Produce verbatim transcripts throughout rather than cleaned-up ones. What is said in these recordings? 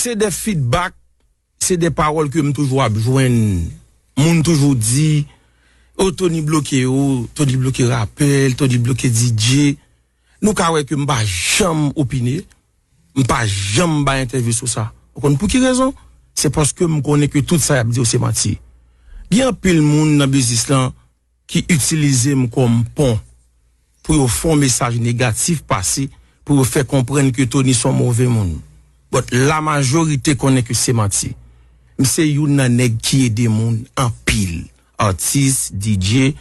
Se de feedback, se de pawòl ke m toujou ap jwenn. Moun toujou di, "O, Tony bloke yo, Tony bloke rapè, Tony bloke D J." Nou ka wè ke m pa janm opine, m pa janm bay entèvyou sou sa. Ou konn pou ki rezon? Se paske m konnen ke tout sa y ap di yo se manti. Gen anpil moun nan biznis lan ki itilize m kòm pon pou yo fè yon mesaj negatif pase, pou yo fè konprann ke Tony se yon move moun. But la majorite konnen ke se manti. M se youn nan nèg ki ede moun anpil. Atis, D J,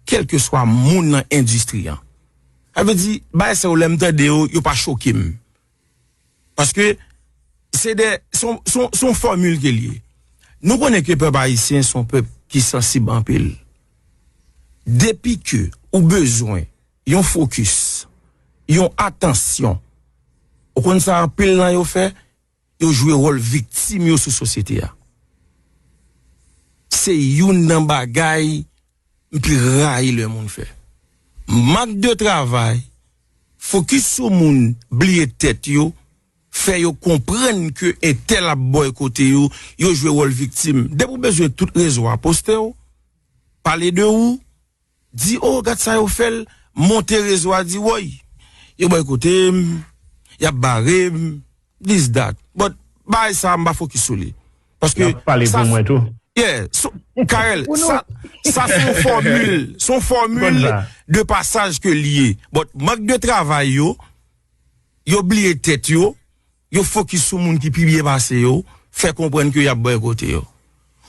kèlkeswa moun nan endistri an. Sa vle di, bagay sa yo lè m tande yo, yo pa choke m. Paske se de, se yon, se yon, se yon fòmil ke l ye. Nou konnen ke pèp ayisyen se yon pèp ki sansib anpil. Depi ke ou bezwen yon fokis, yon atansyon, ou konn sa anpil nan yo fè, yo jwe wòl viktim yo sou sosyete a. Se youn nan bagay m pi rayi lè moun fè. Mank de travay, fokis sou moun, bliye tèt yo, fè yo konprann ke entèl ap bòykote yo, yo jwe wòl viktim. Depi w bezwen tout rezo a, poste w, pale de ou, di, "O, gad sa yo fè l," monte rezo a, di, "Woy, yo bòykote m, y ap bare m, this, that." But, bagay sa, m pa fokis sou li. Paske, y ap pale pou mwen tou. Yeah, so, Karel, sa, sa se yon fòmil, se yon fòmil de pasaj ke l ye. But, mank de travay yo, yo bliye tèt yo, yo fokis sou moun ki pi byen pase yo, fè konprann ke y ap bòykote yo.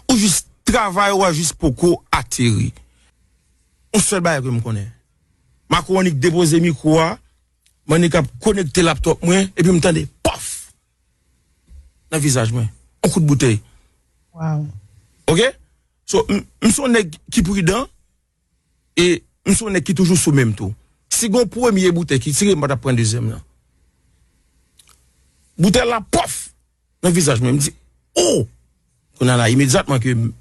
Ou jis travay ou a jis poko ateri. Yon sèl bagay ke m konnen. Makwonik depoze mikwo a, m annik ap konekte laptòp mwen, epi m tande, pòf! Nan vizaj mwen. Yon kout boutèy. Wow. Oke? So, m, m se yon nèg ki pridan, e m se yon nèg ki toujou sou men m tou. Si gon premye boutèy ki tire, m pa t ap pran dezyèm nan. Boutèy la, pòf! Nan vizaj mwen, m di, "O!" Kounye a la, imedyatman ke m,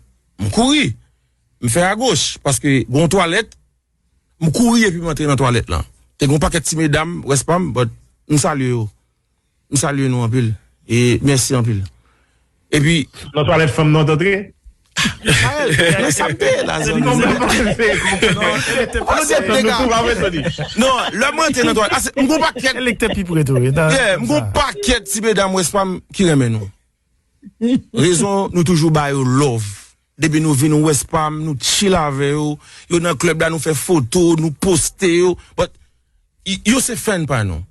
m kouri, m fè agoch, paske gon twalèt, m kouri epi m antre nan twalèt lan. Te gon pakèt ti medam, rès pa m, but m salye yo. M salye nou anpil. E mèsi anpil. Epi, nan twalèt fanm nan w t antre? Nan sa m te ye la, zanmi. Non, lè mwen antre nan twalèt, ase, m gon pakèt, elektè pi pre tou, wi. Yeah, m gon pakèt ti medam West Palm ki renmen nou. Rezon, nou toujou ba yo love. Depi nou vin West Palm, nou chill avè yo. Yo nan klèb la, nou fè foto, nou poste yo. But, y-, yo se fan pa nou.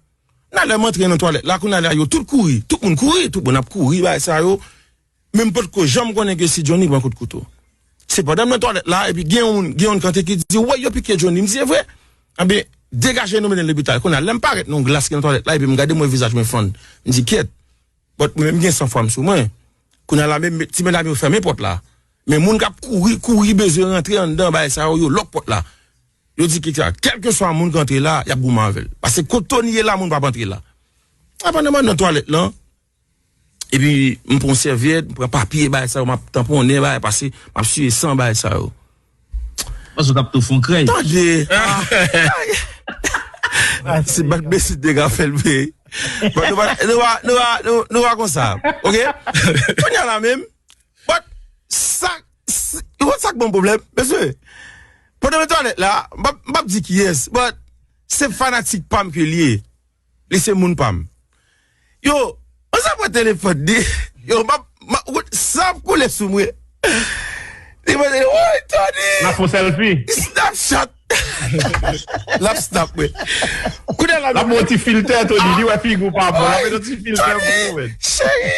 Nan lè m antre nan twalèt la, kounye a la, yo tout kouri. Tout moun kouri, tout moun ap kouri, bagay sa yo. Men m potko janm konnen ke si Johnny pran kout kouto. Se pandan m nan twalèt la, epi gen yon, gen yon kanntè ki di, "Wey, yo pike Johnny." M di, "E vre?" Anben, degaje nou mennen l lopital. Kounye a, lè m parèt nan yon glas ki nan twalèt la, epi m gade m wè vizaj mwen fann. M di, "Kyèt." But mwen menm gen san fwa m sou mwen. Kounye a la, menm ti medam yo fèmen pòt la. Men moun k ap kouri, kouri bezwen rantre anndan, bagay sa yo, yo lòk pòt la. Yo di ki sa, kèlkeswa moun k antre la, y ap goumen avè l. Paske kot Tony ye la, moun p ap antre la. A pandan m nan twalèt lan, epi m pran sèvyèt, m pran papye, bagay sa yo, m ap tanponnen, bagay, pase, m ap siye san, bagay sa yo. Panse w t ap tou fon krèy. Tande. Ah, se bat besit de ka fè l peye. But nou pa, nou pa, nou pa, nou, nou pa konsa. Oke? Kounye a la menm, but sa, sa, ou konn sa k ban m pwoblèm, mesye? Pandan m nan twalèt la, m p ap, m p ap di kiyès, but se fanatik pa m ke l ye. Li se moun pa m. Yo, mwen sa pran telefòn li. Yo, m ap, m ap, wout, san ap koule sou mwen. Li mande, "Woy, Tony!" L ap fè selfie. Snapchat. L ap snap mwen. Kounye a la, l ap mete yon ti filtè, Tony. Li wè figi w pa bon. L ap mete yon ti filtè pou ou, men. Cheri,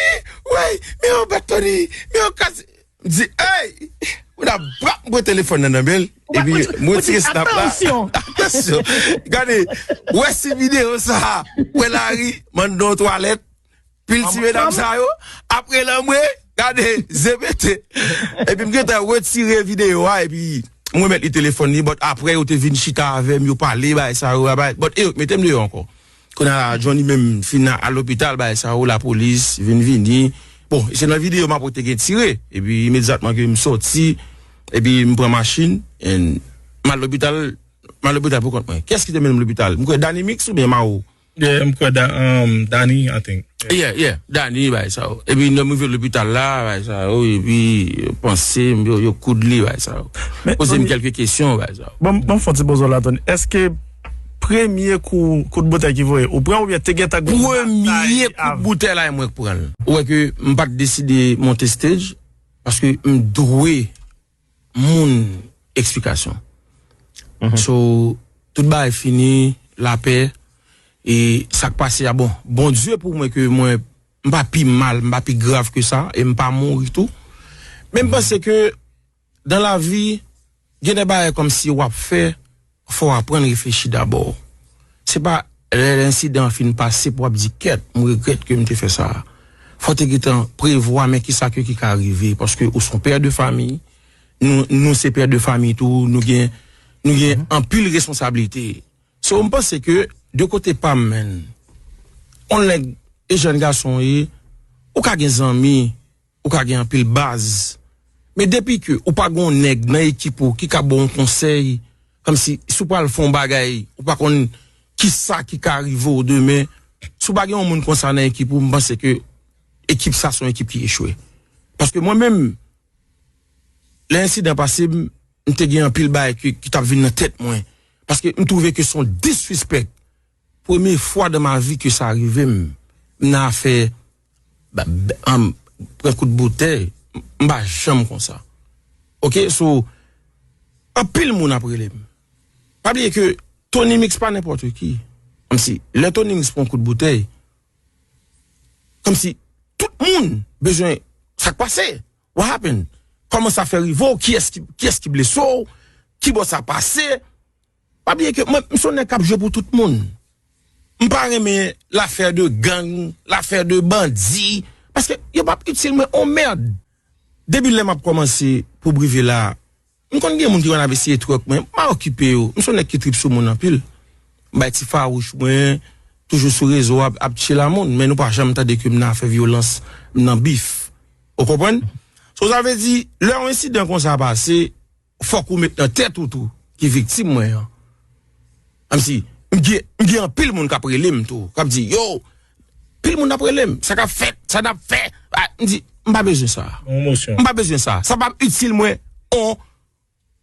woy, men yon bèt, Tony. Men yon kas. M di, "Ey!" Moun ap brap, m pran telefòn nan nan men l. Epi, m retire snap la. Atansyon. Atansyon. Gade, wè si videyo sa a. Wè lari, m anndan yon twalèt. Pil ti medam sa yo. Apre lanmwe, gade, ze pete. Epi m gentan retire videyo a, epi m remèt li telefòn li, but apre yo te vin chita avè m, yo pale, bagay sa yo, bagay. But e yo mete m deyò ankò. Kounye a la, Johnny menm fin al lopital, bagay sa yo, lapolis vin vini. Bon, se nan videyo m ap wè te gen tire. Epi imedyatman ke m sòti, epi m pran machin, and m al lopital, m al lopital pou kont mwen. Kiyès ki te mennen m lopital? M kwè Danny Mix oubyen Mao? Yeah, m kwè Da- um, Dani, I think. Yeah, yeah, Dani, bay sa yo. Epi, lè m rive lopital la, bay sa yo, epi, yo panse m, yo, yo koud li, bay sa yo. Poze m kèlke kesyon, bay sa yo. Bon, bon, fon ti poze w la, Tony. Èske premye kou, kout boutèy ki voye, ou pran oubyen te gentan gen yon batay? Premye kout boutèy la, e mwen k pran l. Ou wè ke m pa t deside monte stage, paske m dwe moun eksplikasyon. So, tout bagay fini, lapè, e sa k pase a, bon, Bondye pou mwen ke mwen, m pa pi mal, m pa pi grav ke sa, e m pa mouri tou. Men m panse ke, dan lavi, gen de bagay kòmsi w ap fè, fò w aprann reflechi dabò. Se pa lè ensidan an fin pase pou w ap di, "Kèt, m regrèt ke m te fè sa." Fò w te gentan prevwa, men kisa ke ki ka rive, paske ou se yon pè de fanmi, nou, nou se pè de fanmi tou, nou gen, nou gen anpil responsablite. So, m panse ke de kote pa m, menn, yon nèg e jèn gason w ye, ou ka gen zanmi, ou ka gen anpil baz. Men depi ke ou pa gen yon nèg nan ekip ou ki ka ba w yon konsèy, kòmsi si w pral fè yon bagay, ou pa konn kisa ki ka rive w demen, si w pa gen yon moun konsa nan ekip ou, m panse ke ekip sa se yon ekip ki echwe. Paske mwen menm, lè ensidan pase, m, m te gen anpil bagay ki, ki t ap vin nan tèt mwen. Paske m twouve ke se yon disrespect. Premye fwa dan ma vi ke sa rive m, m nan afè ba- ba- anm, pran kout boutèy, m pa janm konsa. Oke, so, anpil moun ap rele m. Pa bliye ke Tony Mix pa nenpòt ki. Kòmsi, lè Tony Mix pran kout boutèy, kòmsi tout moun bezwen sa k pase. What happened? Kòman sa fè rive w? Kiyès ki, kiyès ki blese w? Kibò sa pase? Pa bliye ke mwen, m se yon nèg k ap jwe pou tout moun. M pa renmen lafè de gang, lafè de bandi, paske yo p ap itil mwen on mèd. Depi lè m ap kòmanse pou rive la, m konn gen moun ki konn ap eseye trèk mwen, m pa okipe yo. M se yon nèg ki trip sou moun anpil. M bay ti fawouch mwen, toujou sou rezo ap, ap tchil a moun, men nou pa janm tande ke m nan afè vyolans, m nan bif. Ou konprann? So, sa vle di, lè yon ensidan konsa pase, fòk ou met nan tèt ou tou ki viktim mwen an. Kòmsi, m gen, m gen anpil moun k ap rele m tou, k ap di, "Yo, pil moun ap rele m, sa k ap fèt, sa n ap fè?" Ah, m di, "M pa bezwen sa. M pa bezwen sa. Sa p ap itil mwen, on,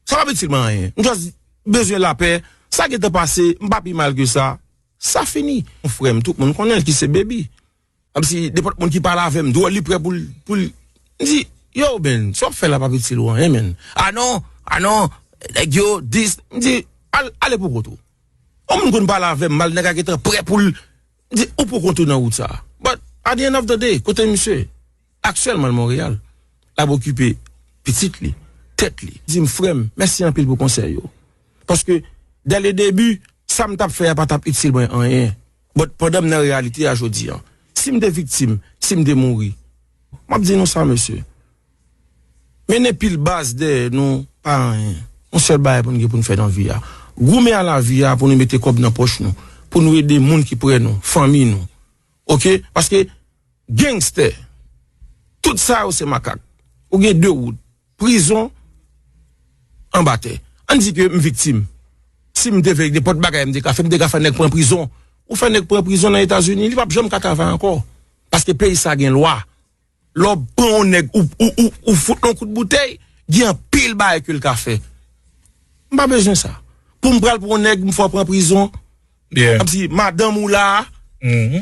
sa p ap itil mwen anyen. M just bezwen lapè. Sa gentan pase, m pa pi mal ke sa. Sa fini." Yon frè m, tout moun konnen l ki se Baby. Kòmsi nenpòt moun ki pale avè m dwòl, li prè pou l, pou l. M di, "Yo, Ben, sa w ap fè la p ap itil ou anyen, menn." "A non, a non, nèg yo, dis." M di, "Al, ale pou kont ou." Yon moun konn pale avè m mal, nèg la gentan prè pou l. M di, "Ou pou kont ou nan wout sa." But at the end of the day, kote misye? Aktyèlman, l Monreyal. L ap okipe pitit li, tèt li. Di m, "Frè m, mèsi anpil pou konsèy yo." Paske, dès le début, sa m t ap fè a pa t ap itil mwen anyen. But pandan m nan reyalite a jodi a, si m te viktim, si m te mouri, m ap di nou sa, mesye. Mennen pil baz dèyè nou, pa anyen. Yon sèl bagay pou n gen pou n fè nan vi a. Goumen a lavi a pou nou mete kòb nan pòch nou, pou nou ede moun ki prè nou, fanmi nou. Oke? Paske gangstè, tout sa yo se makak. Ou gen de wout. Prizon, anba tè. Ann di ke m viktim. Si m te fè nenpòt bagay m te ka fè, m te ka fè nèg pran prizon. Ou fè nèg pran prizon nan Etazini, li p ap janm ka travay ankò. Paske peyi sa gen lwa. Lè w pran yon nèg, ou, ou, ou, ou fout l yon kout boutèy, gen anpil bagay ke l ka fè. M pa bezwen sa. Pou m pral pran yon nèg, m fè w pran prizon. Kòmsi madanm ou la,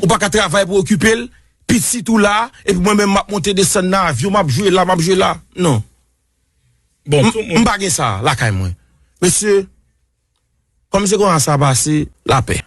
ou pa ka travay pou okipe l, pitit ou la, epi mwen menm m ap monte desann nan avyon, m ap jwe la, m ap jwe la. Non. M pa gen sa lakay mwen. Mesye, kòm se konsa sa pase, lapè.